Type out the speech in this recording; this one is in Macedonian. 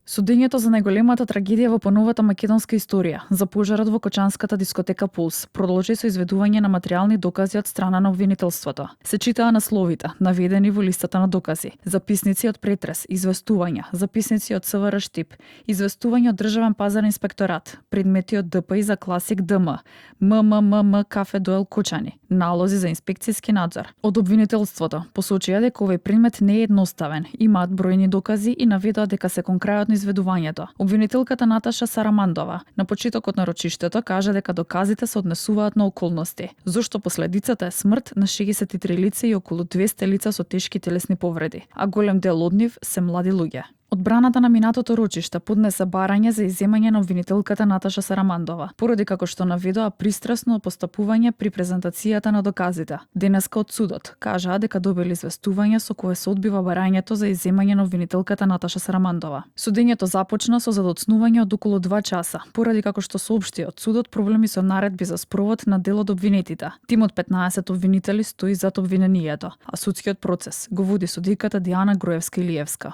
Судењето за најголемата трагедија во поновата македонска историја, за пожарот во кочанската дискотека Пулс, продолжи со изведување на материјални докази од страна на обвинителството. Се читаа насловите, наведени во листата на докази, записници од претрес, известувања, записници од СВР Штип, известување од Државен пазарен инспекторат, предмети од ДПИ за Класик ДМ, МММ Кафе Доел Кочани, налози за инспекцијски надзор. Од обвинителството посочија дека овој предмет не е едноставен, имаат бројни докази и наведоа дека се кон крајот на изведувањето. Обвинителката Наташа Сарамандова на почетокот на рочиштето кажа дека доказите се однесуваат на околности, зошто последицата е смрт на 63 лица и околу 200 лица со тешки телесни повреди, а голем дел од нив се млади луѓе. Одбраната на минатото рочиште поднесе барање за изземање на обвинителката Наташа Сарамандова, поради како што наведоа пристрасно постапување при презентацијата на доказите. Денеска од судот кажаа дека добили известување со кое се одбива барањето за изземање на обвинителката Наташа Сарамандова. Судењето започна со задоцнување од околу 2 часа, поради како што соопшти од судот проблеми со наредби за спровод на дел од обвинетите. Тимот 15 обвинители стои зад обвинението, а судскиот процес го води судиката Диана Груевска-Илиевска.